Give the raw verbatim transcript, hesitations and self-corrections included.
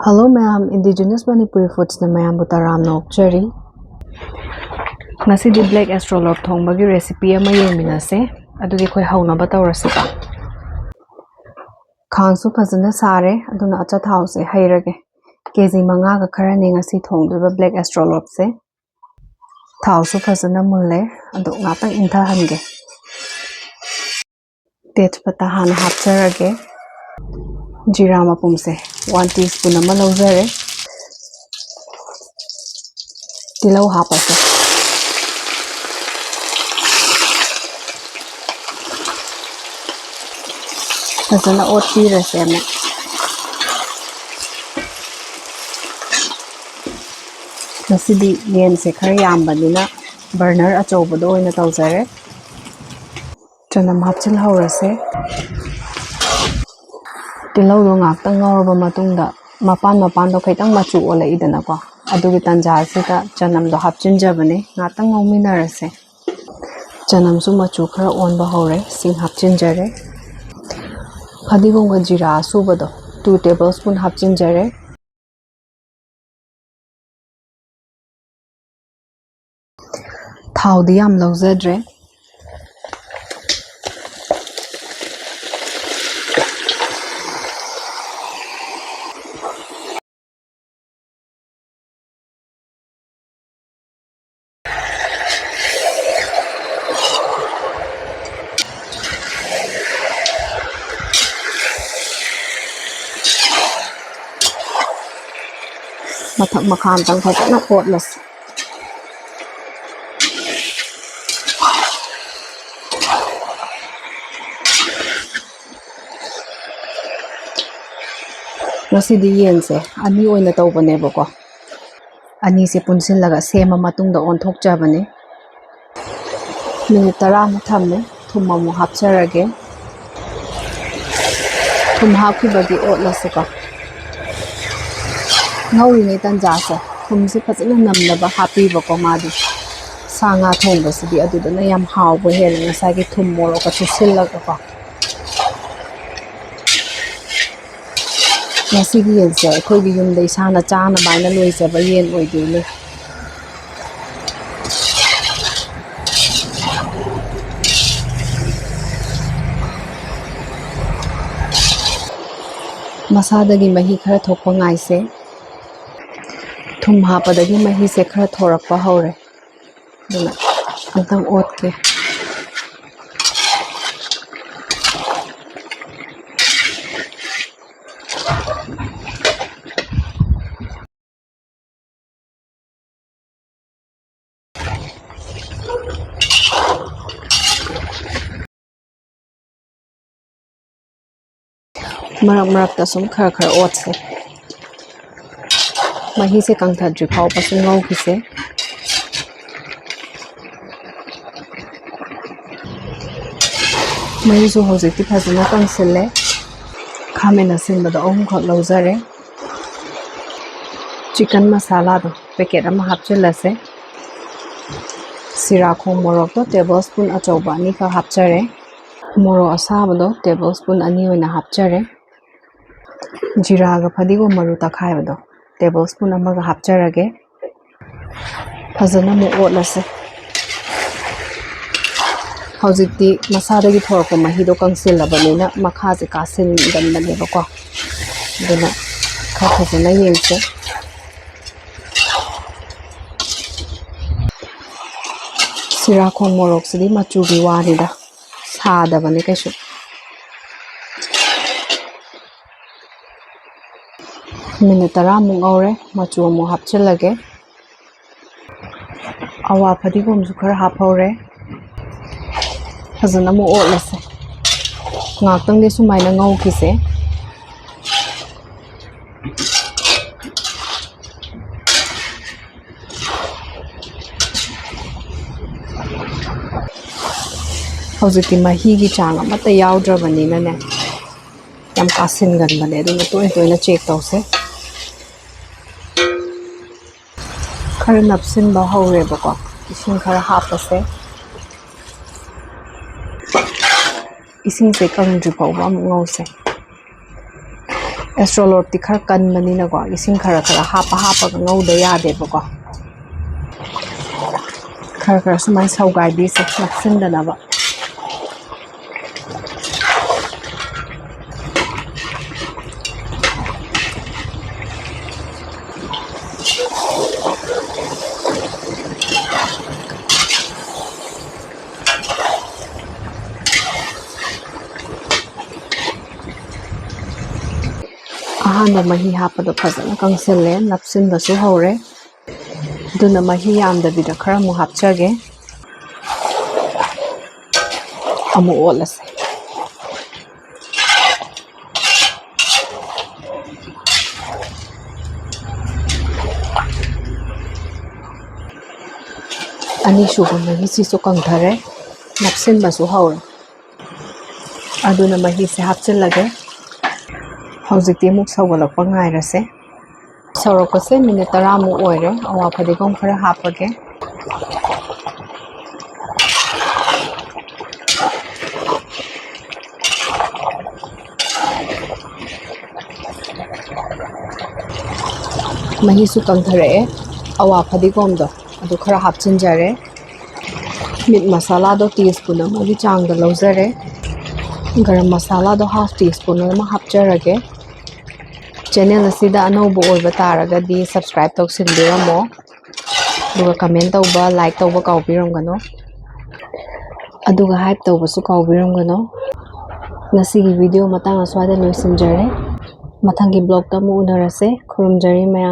Hello ꯃꯌꯥꯝ, Indigenous Manipuri Foodsꯅ ꯃꯌꯥꯝꯕꯨ ꯇꯔꯥꯝꯅ ꯑꯣꯛꯆꯔꯤ꯫ ꯉꯁꯤꯗꯤ black astrolop ꯊꯣꯡꯕꯒꯤ recipe ꯑꯃ ꯌꯦꯡꯃꯤꯟꯅꯁꯦ꯫ ꯑꯗꯨꯗꯤ ꯑꯩꯈꯣꯏ ꯍꯧꯅꯕ ꯇꯧꯔꯁꯤꯀꯣ꯫ ꯈꯥꯡꯁꯨ ꯐꯖꯅ ꯁꯥꯔꯦ, ꯑꯗꯨꯅ ꯑꯆꯥꯊꯥꯎꯁꯦ ꯍꯩꯔꯒꯦ꯫ ꯀꯦ ꯖꯤ ꯃꯉꯥꯒ ꯈꯔꯅꯤ ꯉꯁꯤ ꯊꯣꯡꯗꯣꯏꯕ black astrolopꯁꯦ꯫ ꯊꯥꯎꯁꯨ ꯐꯖꯅ ꯃꯨꯜꯂꯦ, ꯑꯗꯨ ꯉꯥꯛꯇꯪ ꯏꯪꯊꯍꯟꯒꯦ꯫ ꯇꯦꯖꯄꯇꯥ ꯍꯥꯟꯅ ꯍꯥꯞꯆꯔꯒꯦ꯫ ꯖꯤꯔꯥ ꯃꯄꯨꯝꯁꯦ one teaspoon ꯑꯃ ꯂꯧꯖꯔꯦ꯫ ꯇꯤꯜꯍꯧ ꯍꯥꯞꯄꯁꯦ꯫ ꯐꯖꯅ ꯑꯣꯠꯄꯤꯔꯁꯦ ꯑꯃꯨꯛ꯫ ꯉꯁꯤꯗꯤ ꯌꯦꯟꯁꯦ ꯈꯔ ꯌꯥꯝꯕꯅꯤꯅ burner ꯑꯆꯧꯕꯗ ꯑꯣꯏꯅ ꯇꯧꯖꯔꯦ꯫ ꯆꯅꯝ ꯍꯥꯞꯆꯤꯜꯍꯧꯔꯁꯦ꯫ ꯇꯤꯜꯍꯧꯗꯣ ꯉꯥꯛꯇꯪ ꯉꯧꯔꯕ ꯃꯇꯨꯡꯗ ꯃꯄꯥꯟ ꯃꯄꯥꯟꯗꯣ ꯈꯤꯇꯪ ꯃꯆꯨ ꯑꯣꯜꯂꯛꯏꯗꯅꯀꯣ, ꯑꯗꯨꯒꯤ ꯇꯥꯟꯖꯥꯁꯤꯗ ꯆꯅꯝꯗꯣ ꯍꯥꯞꯆꯤꯟꯖꯕꯅꯦ꯫ ꯉꯥꯛꯇꯪ ꯉꯧꯃꯤꯟꯅꯔꯁꯦ꯫ ꯆꯅꯝꯁꯨ ꯃꯆꯨ ꯈꯔ ꯑꯣꯟꯕ ꯍꯧꯔꯦ, ꯁꯤꯡ ꯍꯥꯞꯆꯤꯟꯖꯔꯦ꯫ ꯐꯗꯤꯒꯣꯝꯒ ꯖꯤꯔꯥ ꯑꯁꯨꯕꯗꯣ two tablespoon ꯍꯥꯞꯆꯤꯟꯖꯔꯦ꯫ ꯊꯥꯎꯗꯤ ꯌꯥꯝ ꯂꯧꯖꯗ꯭ꯔꯦ꯫ ꯃꯊꯛ ꯃꯈꯥ ꯑꯝꯇꯪ ꯐꯖꯅ ꯑꯣꯠꯂꯁꯤ꯫ ꯉꯁꯤꯗꯤ ꯌꯦꯟꯁꯦ ꯑꯅꯤ ꯑꯣꯏꯅ ꯇꯧꯕꯅꯦꯕꯀꯣ꯫ ꯑꯅꯤꯁꯦ ꯄꯨꯟꯁꯤꯜꯂꯒ ꯁꯦꯝꯃ ꯃꯇꯨꯡꯗ ꯑꯣꯟꯊꯣꯛꯆꯕꯅꯦ꯫ ꯃꯤꯅꯤꯠ ꯇꯔꯥꯃꯨꯛ ꯊꯝꯃꯦ꯫ ꯊꯨꯝ ꯑꯃꯨꯛ ꯍꯥꯞꯆꯔꯒꯦ꯫ ꯊꯨꯝ ꯍꯥꯞꯈꯤꯕꯒꯤ ꯑꯣꯠꯂꯁꯤꯀꯣ꯫ ꯉꯧꯔꯤꯉꯩ ꯇꯟꯖꯥꯁꯦ ꯊꯨꯝꯁꯦ ꯐꯖꯅ ꯅꯝꯅꯕ ꯍꯥꯞꯄꯤꯕꯀꯣ꯫ ꯃꯥꯗꯤ ꯁꯥ ꯉꯥ ꯊꯣꯡꯕꯁꯤꯗꯤ ꯑꯗꯨꯗꯅ ꯌꯥꯝ ꯍꯥꯎꯕ ꯍꯦꯜꯂꯦ, ꯉꯁꯥꯏꯒꯤ ꯊꯨꯝ ꯃꯣꯔꯣꯛꯀ ꯆꯨꯁꯤꯜꯂꯒꯀꯣ꯫ ꯉꯁꯤꯒꯤ ꯌꯦꯟꯁꯦ ꯑꯩꯈꯣꯏꯒꯤ ꯌꯨꯝꯗ ꯏꯁꯥꯅ ꯆꯥꯅꯕ ꯍꯥꯏꯅ ꯂꯣꯏꯖꯕ ꯌꯦꯟ ꯑꯣꯏꯗꯣꯏꯅꯦ꯫ ꯃꯁꯥꯗꯒꯤ ꯃꯍꯤ ꯈꯔ ꯊꯣꯛꯄ ꯉꯥꯏꯁꯦ꯫ ꯊꯨꯝ ꯍꯥꯞꯄꯗꯒꯤ ꯃꯍꯤꯁꯦ ꯈꯔ ꯊꯣꯔꯛꯄ ꯍꯧꯔꯦ꯫ ꯑꯗꯨꯅ ꯑꯝꯇꯪ ꯑꯣꯠꯀꯦ꯫ ꯃꯔꯛ ꯃꯔꯛꯇ ꯁꯨꯝ ꯈꯔ ꯈꯔ ꯑꯣꯠꯁꯦ꯫ ꯃꯍꯤꯁꯦ ꯀꯪꯊꯗ꯭ꯔꯤ ꯐꯥꯎꯕ ꯁꯨꯝ ꯉꯧꯈꯤꯁꯦ꯫ ꯃꯍꯤꯁꯨ ꯍꯧꯖꯤꯛꯇꯤ ꯐꯖꯅ ꯀꯪꯁꯤꯜꯂꯦ꯫ ꯈꯥꯃꯦꯟ ꯑꯁꯤꯟꯕꯗꯣ ꯑꯍꯨꯝꯈꯛ ꯂꯧꯖꯔꯦ꯫ ꯆꯤꯀꯟ ꯃꯁꯥꯂꯥꯗꯣ ꯄꯦꯀꯦꯠ ꯑꯃ ꯍꯥꯞꯆꯤꯜꯂꯁꯦ꯫ ꯁꯤꯔꯥꯈꯣꯡ ꯃꯣꯔꯣꯛꯇꯣ ꯇꯦꯕꯜ ꯁ꯭ꯄꯨꯟ ꯑꯆꯧꯕ ꯑꯅꯤꯈꯛ ꯍꯥꯞꯆꯔꯦ꯫ ꯃꯣꯔꯣꯛ ꯑꯁꯥꯕꯗꯣ ꯇꯦꯕꯜ ꯁ꯭ꯄꯨꯟ ꯑꯅꯤ ꯑꯣꯏꯅ ꯍꯥꯞꯆꯔꯦ꯫ ꯖꯤꯔꯥꯒ ꯐꯗꯤꯒꯣꯝ ꯃꯔꯨ ꯇꯛꯈꯥꯏꯕꯗꯣ ꯇꯦꯕꯜ ꯁ꯭ꯄꯨꯟ ꯑꯃꯒ ꯍꯥꯞꯆꯔꯒꯦ꯫ ꯐꯖꯅ ꯑꯃꯨꯛ ꯑꯣꯠꯂꯁꯦ꯫ ꯍꯧꯖꯤꯛꯇꯤ ꯃꯁꯥꯗꯒꯤ ꯊꯣꯔꯛꯄ ꯃꯍꯤꯗꯣ ꯀꯪꯁꯤꯜꯂꯕꯅꯤꯅ ꯃꯈꯥꯁꯦ ꯀꯥꯁꯤꯟꯒꯟꯕꯅꯦꯕꯀꯣ꯫ ꯑꯗꯨꯅ ꯈꯔ ꯐꯖꯅ ꯌꯦꯡꯁꯦ꯫ ꯁꯤꯔꯥꯈꯣꯡ ꯃꯣꯔꯣꯛꯁꯤꯗꯤ ꯃꯆꯨꯒꯤ ꯋꯥꯅꯤꯗ, ꯁꯥꯗꯕꯅꯦ ꯀꯩꯁꯨ꯫ ꯃꯤꯅꯤꯠ ꯇꯔꯥꯃꯨꯛ ꯉꯧꯔꯦ, ꯃꯆꯨ ꯑꯃꯨꯛ ꯍꯥꯞꯆꯤꯜꯂꯒꯦ꯫ ꯑꯋꯥ ꯐꯗꯤꯒꯣꯝꯁꯨ ꯈꯔ ꯍꯥꯞꯍꯧꯔꯦ꯫ ꯐꯖꯅ ꯑꯃꯨꯛ ꯑꯣꯠꯂꯁꯦ꯫ ꯉꯥꯏꯍꯥꯛꯇꯪꯗꯤ ꯁꯨꯃꯥꯏꯅ ꯉꯧꯈꯤꯁꯦ꯫ ꯍꯧꯖꯤꯛꯇꯤ ꯃꯍꯤꯒꯤ ꯆꯥꯡ ꯑꯃꯠꯇ ꯌꯥꯎꯗ꯭ꯔꯕꯅꯤꯅꯅꯦ, ꯌꯥꯝ ꯀꯥꯁꯤꯟꯒꯟꯕꯅꯦ, ꯑꯗꯨꯅ ꯇꯣꯏꯅ ꯇꯣꯏꯅ ꯆꯦꯛ ꯇꯧꯁꯦ꯫ ꯈꯔ ꯅꯞꯁꯤꯟꯕ ꯍꯧꯔꯦꯕꯀꯣ, ꯏꯁꯤꯡ ꯈꯔ ꯍꯥꯞꯄꯁꯦ꯫ ꯏꯁꯤꯡꯁꯦ ꯀꯪꯗ꯭ꯔꯤ ꯐꯥꯎꯕ ꯑꯃꯨꯛ ꯉꯧꯁꯦ꯫ ꯑꯦꯁꯇ꯭ꯔꯣꯂꯣꯞꯇꯤ ꯈꯔ ꯀꯟꯕꯅꯤꯅꯀꯣ, ꯏꯁꯤꯡ ꯈꯔ ꯈꯔ ꯍꯥꯞꯄ ꯍꯥꯞꯄꯒ ꯉꯧꯗ ꯌꯥꯗꯦꯕꯀꯣ꯫ ꯈꯔ ꯈꯔ ꯁꯨꯃꯥꯏꯅ ꯁꯧꯒꯥꯏꯕꯤꯁꯦ, ꯅꯞꯁꯤꯟꯗꯅꯕ꯫ ꯑꯍꯥꯟꯕ ꯃꯍꯤ ꯍꯥꯞꯄꯗꯣ ꯐꯖꯅ ꯀꯪꯁꯤꯜꯂꯦ, ꯅꯞꯁꯤꯟꯕꯁꯨ ꯍꯧꯔꯦ꯫ ꯑꯗꯨꯅ ꯃꯍꯤ ꯌꯥꯝꯗꯕꯤꯗ ꯈꯔ ꯑꯃꯨꯛ ꯍꯥꯞꯆꯒꯦ꯫ ꯑꯃꯨꯛ ꯑꯣꯠꯂꯁꯦ꯫ ꯑꯅꯤꯁꯨꯕ ꯃꯍꯤꯁꯤꯁꯨ ꯀꯪꯊꯔꯦ, ꯅꯞꯁꯤꯟꯕꯁꯨ ꯍꯧꯔꯦ꯫ ꯑꯗꯨꯅ ꯃꯍꯤꯁꯦ ꯍꯥꯞꯆꯤꯜꯂꯒꯦ꯫ ꯍꯧꯖꯤꯛꯇꯤ ꯑꯃꯨꯛ ꯁꯧꯒꯠꯂꯛꯄ ꯉꯥꯏꯔꯁꯦ꯫ ꯁꯧꯔꯛꯄꯁꯦ ꯃꯤꯅꯤꯠ ꯇꯔꯥꯃꯨꯛ ꯑꯣꯏꯔꯦ꯫ ꯑꯋꯥ ꯐꯗꯤꯒꯣꯝ ꯈꯔ ꯍꯥꯞꯄꯒꯦ꯫ ꯃꯍꯤꯁꯨ ꯀꯪꯊꯔꯛꯑꯦ꯫ ꯑꯋꯥ ꯐꯗꯤꯒꯣꯝꯗꯣ ꯑꯗꯨ ꯈꯔ ꯍꯥꯞꯆꯤꯟꯖꯔꯦ꯫ ꯃꯤꯠ ꯃꯁꯥꯂꯥꯗꯣ ꯇꯤ ꯁ꯭ꯄꯨꯟ ꯑꯃꯒꯤ ꯆꯥꯡꯗ ꯂꯧꯖꯔꯦ꯫ ꯒꯔꯝ ꯃꯁꯥꯂꯥꯗꯣ ꯍꯥꯐ ꯇꯤ ꯁ꯭ꯄꯨꯟ ꯑꯃ ꯍꯥꯞꯆꯔꯒꯦ꯫ ꯆꯦꯅꯦꯜ ꯑꯁꯤꯗ ꯑꯅꯧꯕ ꯑꯣꯏꯕ ꯇꯥꯔꯒꯗꯤ ꯁꯕꯁꯀ꯭ꯔꯥꯏꯕ ꯇꯧꯁꯤꯟꯕꯤꯔꯝꯃꯣ꯫ ꯑꯗꯨꯒ ꯀꯃꯦꯟ ꯇꯧꯕ, ꯂꯥꯏꯛ ꯇꯧꯕ ꯀꯥꯎꯕꯤꯔꯝꯒꯅꯨ꯫ ꯑꯗꯨꯒ ꯍꯥꯏꯞ ꯇꯧꯕꯁꯨ ꯀꯥꯎꯕꯤꯔꯝꯒꯅꯨ꯫ ꯉꯁꯤꯒꯤ ꯚꯤꯗꯤꯑꯣ ꯃꯇꯥꯡ ꯑꯁ꯭ꯋꯥꯏꯗ ꯂꯣꯏꯁꯤꯟꯖꯔꯦ꯫ ꯃꯊꯪꯒꯤ ꯕ꯭ꯂꯣꯛꯇ ꯑꯃꯨꯛ ꯎꯅꯔꯁꯦ꯫ ꯈꯨꯔꯨꯝꯖꯔꯤ ꯃꯌꯥꯝ꯫